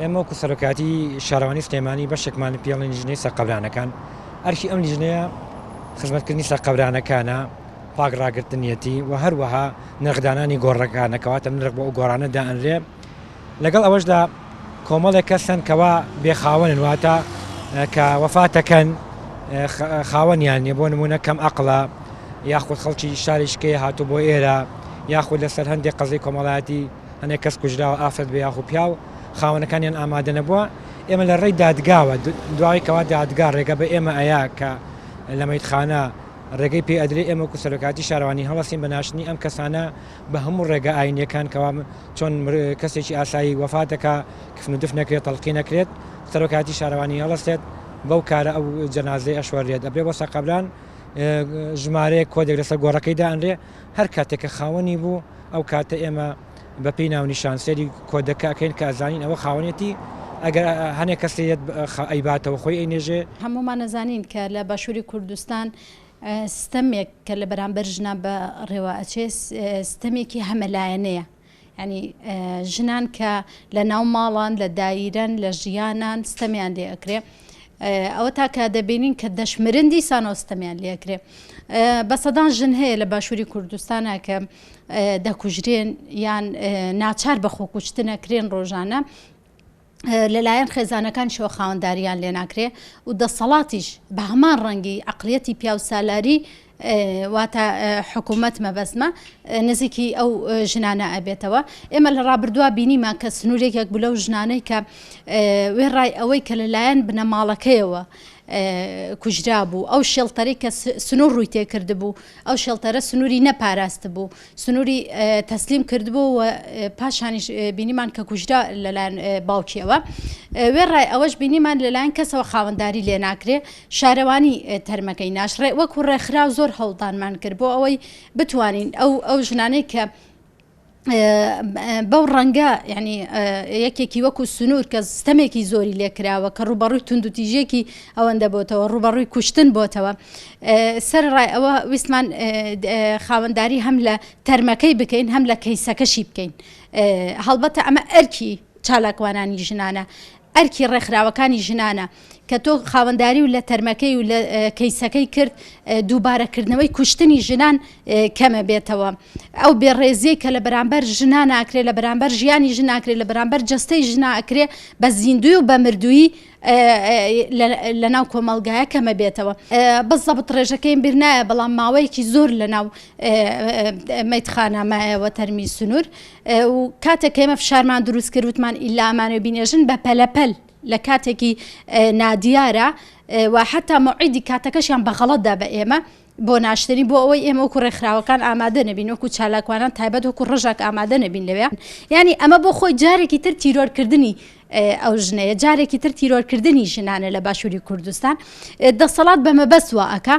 ئێمە وەکو سەرۆکایەتی شارەوانی سلێمانی بەشێکمان پێڵی لیژنەی سەرقەبرانەکان، ئەرکی ئەم لیژنەیە خزمەتکردنی سەرقەبرانەکانە، پاک ڕاگرتنیەتی و هەروەها نرخدانانی گۆڕەکانە، کەواتە نرخ بۆ ئەو گۆڕانە دائەنرێ. لەگەڵ ئەوەشدا کۆمەڵێک کەس هەن کەوا بێخاوەنن، واتە کە وەفاتەکەن خاوەنیان نیە، بۆ نمونە کەم ئەقڵە یاخود خەڵکی شاریشکەیە هاتوو بۆ ئێرە، یاخود لەسەر هەندێک قەزیەی کۆمەڵایەتی هەندێک کەس کوژراوە ئافرەت بێ یاخو پیاو خاوەنەکانیان ئامادە نەبووە، ئێمە لە ڕێی دادگاوە دوای کەوا دادگا ڕێگە بە ئێمە ئەیا کە لە مەیتخانە ڕێگەی پێ ئەدرێ ئێمە وەکو سەرۆکایەتی شارەوانی هەڵەسین بە ناشتنی ئەم کەسانە بە هەموو ڕێگە ئاینیەکان کەوا چۆن کەسێکی ئاسایی وەفات دەکا کفن و دفن نەکرێت تەڵقی نەکرێت سەرۆکایەتی شارەوانی هەڵەسێت بەو کارە ئەو جەنازەی ئەشۆرێت ئەبرێ بۆ سەرقەبران ژمارەیەک کۆدێک لەسەر گۆڕەکەی دائەنرێ هەر کاتێک کە خاوەنی بوو ئەو کاتە ئێمە بە پێی ناونیشان سەیری کۆدەکە ئەکەین کە ئەزانین ئەوە خاوەنێتی ئەگەر هەنێک کەس یەت ئەیباتەوە خۆی ئەینێژێ. هەموومان ئەزانین کە لە باشووری کوردستان ستەمێک کە لە بەرامبەر ژنان بە ڕێوە ئەچێ ستەمێکی هەمەلایەنەیە یانی ژنان کە لە ناو ماڵان لە دایرەن لە ژیانان ستەمیان لێ ئەکرێ ئەوە تا کە دەبینین کە دەشمرن دیسانەوە ستەمیان لێ ئەکرێ بە سەدان ژن هەیە لە باشووری کوردستانە کە دەکوژرێن یان ناچار بە خۆکوشتن ئەکرێن ڕۆژانە لەلایەن خێزانەکانیشەوە خاوەنداریان لێ ناکرێ و دەسەڵاتیش بە هەمان ڕەنگی عەقڵیەتی پیاوسالاری واتە حکوومەت مەبەستمە نزیکی ئەو ژنانە ئەبێتەوە ئێمە لە ڕابردووە بینیمان کە سنوورێکێک بوو لەو ژنانەی کە وێڕای ئەوەی کە لەلایەن بنەماڵەکەیەوە کوژرا بوو ئەو شێڵتەرەی کە سنوور ڕووی تێکردبوو ئەو شێڵتەرە سنووری نەپاراستبوو سنووری تەسلیم کردبوو و پاشانیش بینیمان کە کوژرا لەلایەن باوکیەوە وێڕای ئەوەش بینیمان لەلایەن کەسەوە خاوەنداری لێ ناکرێ شارەوانی تەرمەکەی ناشڕێ وەکو ڕێکخراو زۆر هەوڵدانمان کرد بۆ ئەوەی بتوانین ئەو ئەو ژنانەی کە بەو ڕەنگە یعنی یەکێکی وەکو سنوور کە ستەمێکی زۆری لێکراوە کە ڕوبەڕووی توندوتیژێکی ئەوەندە بۆتەوە ڕوبەڕووی کوشتن بۆتەوە سەر ڕای ئەوە ویستمان خاوەنداری هەم لە تەرمەکەی بکەین هەم لە کەیسەکەشی بکەین هەڵبەتە ئەمە ئەرکی چالاکوانانی ژنانە ئەرکی ڕێکخراوەکانی ژنانە کە تۆ خاوەنداری و لە تەرمەکەی و لە کەیسەکەی کرد دووبارەکردنەوەی کوشتنی ژنان کەمە بێتەوە ئەو بێڕێزیەی کە لە بەرامبەر ژنان ئاکرێ لە بەرامبەر ژیانی ژن ئاکرێ لە بەرامبەر جەستەی ژنا ئەکرێ بە زیندوی و بە مردوویی لە ناو کۆمەڵگایە کەمە بێتەوە بزەبت ڕێژەکەیم بیر نایە بەڵام ماوەیەکی زۆر لە ناو مەیتخانە مایەوە تەرمی سنوور و کاتێک ئێمە فشارمان دروست کرد وتمان ئیلا ئەمانەوێ بینێژن بە پەلەپەل لە کاتێکی نادیارە و حتا موعیدی کاتەکەشیان بە غەڵەتدا بە ئێمە بۆ ناشتنی بۆ ئەوەی ئێمە وەکو ڕێکخراوەکان ئامادە نەبین وەکو چالاکوانان تایبەت وەکو ڕژاک ئامادە نەبین لەوێ یعنی ئەمە بۆ خۆی جارێکی تر تیرۆرکردنی ئەو ژنەیە جارێکی تر تیرۆرکردنی ژنانە لە باشووری کوردستان دەسەڵات بە مەبەست وا ئەکا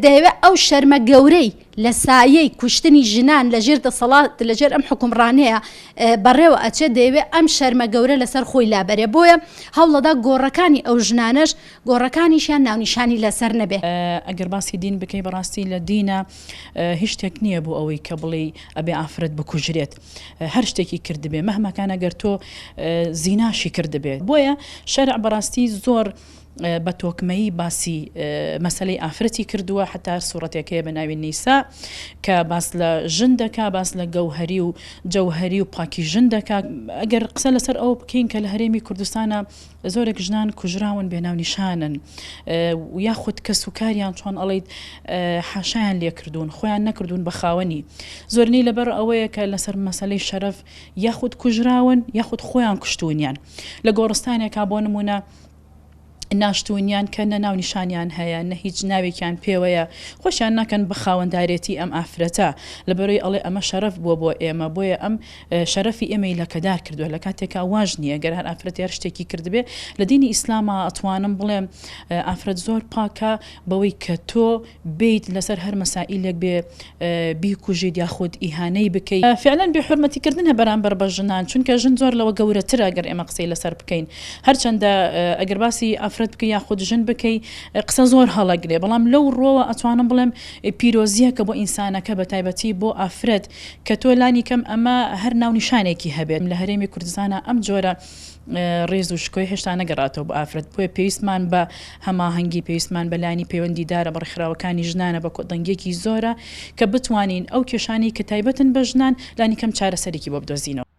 دەیەوێت ئەو شەرمە گەورەی لە سایەی کوشتنی ژنان لە ژێر دەسەڵات لە ژێر ئەم حوکمڕانەیە بەڕێوە ئەچێت دەیەوێت ئەم شەرمە گەورە لەسەر خۆی لابەرێ بۆیە هەوڵەدا گۆڕەکانی ئەو ژنانەش گۆڕەکانیشیان ناونیشانی لەسەر نەبێ. ئەگەر باسی دین بکەی بەڕاستی لە دینە هیچ شتێک نییە بۆ ئەوەی کە بڵێی ئەبێ ئافرەت بکوژرێت هەر شتێکی کردبێ مەهما کان ئەگەر تۆ زیناشی کردبێ بۆیە شەرع بەڕاستی زۆر بە تۆکمەیی باسی مەسەلەی ئافرەتی کردووە حتا هەر سوڕەتێک هەیە بە ناوی نیسا کە باس لە ژن دەکا باس لە گەوهەری و جەوهەری و پاکی ژن دەکا ئەگەر قسە لەسەر ئەوە بکەین کە لە هەرێمی کوردستانە زۆرێک ژنان کوژراون بێناونیشانن و یاخود کەس و کاریان چۆن ئەڵیت حاشایان لێکردوون خۆیان نەکردوون بە خاوەنی زۆرنی لەبەر ئەوەیە کە لەسەر مەسەلەی شەرەف یاخود کوژراون یاخود خۆیان کوشتونیان لە گۆڕستانێکا بۆ نمونە ناشتونیان کە نە ناونیشانیان هەیە نە هیچ ناوێکیان پێوەیە خۆشیان ناکەن بە خاوەندارێتی ئەم ئافرەتە لەبەرەی ئەڵێ ئەمە شەرەف بووە بۆ ئێمە بۆیە ئەم شەرەفی ئێمەی لەکەدار کردووە لە کاتێکا واش نییە گەر هەر ئافرەتی هەر شتێکی کردبێ لە دینی ئیسلاما ئەتوانم بڵێم ئافرەت زۆر پاکە بەوەی کە تۆ بێیت لەسەر هەر مەسائیلێک بێ بیکوژیت یاخود ئیهانەی بکەی فعلەن بێ حورمەتی کردنە بەرامبەر بە ژنان چونکە ژن زۆر لەوە گەورەترە گەر ئێمە قسەی لەسەر بکەین هەرچەندە ئەگەر باسی ئافرەت. ئافرەت بکەی یاخود ژن بکەی قسە زۆر هەڵەگرێ بەڵام لەو ڕۆوە ئەتوانم بڵێم پیرۆزییەکە بۆ ئینسانەکە بە تایبەتی بۆ ئافرەت کە تۆ لانی کەم ئەمە هەر ناونیشانێکی هەبێت لە هەرێمی کوردستانا ئەم جۆرە ڕێز و شکۆی هێشتا نەگەڕاتەوە بۆ ئافرەت بۆیە پێویستمان بە هەماهەنگی پێویستمان بە لایەنی پەیوەندیدارە بە ڕێکخراوەکانی ژنانە بە کۆدەنگیەکی زۆرە کە بتوانین ئەو کێشانەی کە تایبەتن بە ژنان لانی کەم چارەسەرێکی بۆ بدۆزینەوە.